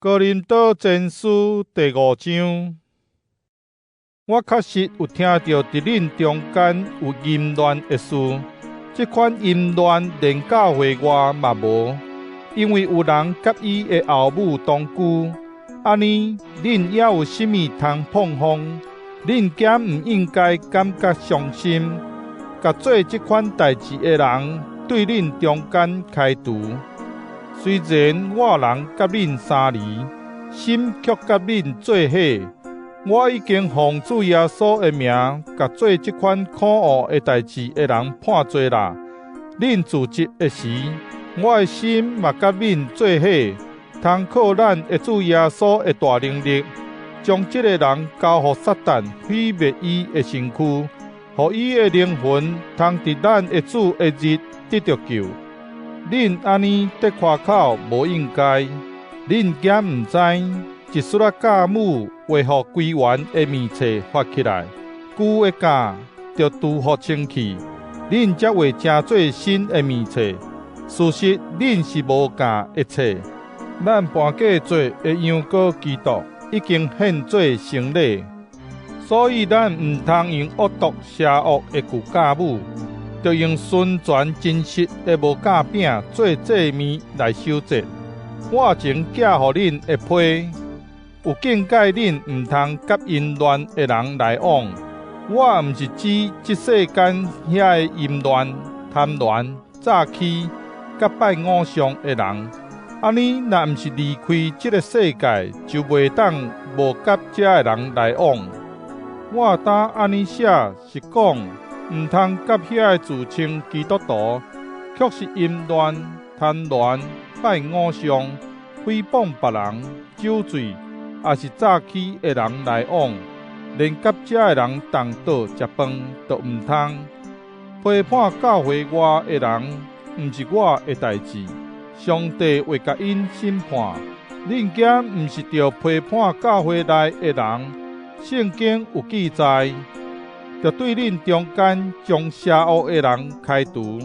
哥林多前書第五章，我確實有聽著佇恁中間有淫亂的事，這款淫亂連教會外嘛無，因為有人佮伊的後母同居。按呢，恁猶有啥物通膨風？恁敢毋應該感覺傷心，共做這款代誌的人對恁中間開除？雖然我人佮恁相離，心卻佮恁做伙。我已經奉主耶穌的名，共做這款可惡的代誌的人判罪啦。恁聚集的時，我的心嘛佮恁做伙，通靠咱的主耶穌的大能力，將這個人交予撒旦毀滅伊的身軀，予伊的靈魂通佇咱的主的日得著救。恁按呢咧誇口無應該，恁敢毋知一絲仔酵母會予規園的麵冊發起來，舊的酵就拄予清去，恁才會成做新的麵冊。事實恁是無酵的冊。咱盤過做的羊羔基督已經獻做成禮，所以咱毋通用惡毒邪惡的舊酵母，著用純全真實的無酵餅做祭物來守節。我前寄予恁的批，有警戒恁毋通佮淫亂的人來往。我毋是指這世間遐个淫亂、貪戀、詐欺、佮拜偶像的人。按呢，若毋是離開這个世界，就袂當無佮遮个人來往。我當按呢寫是講，毋通佮遐个自稱基督徒，卻是淫亂、貪戀、拜偶像、誹謗別人、酒醉，抑是詐欺的人來往，連佮遮个人同桌食飯都毋通。批判教會外的人，毋是我的代誌，上帝會共𪜶審判。恁敢毋是著批判教會內的人？聖經有記載，著對恁中間將邪惡的人開除。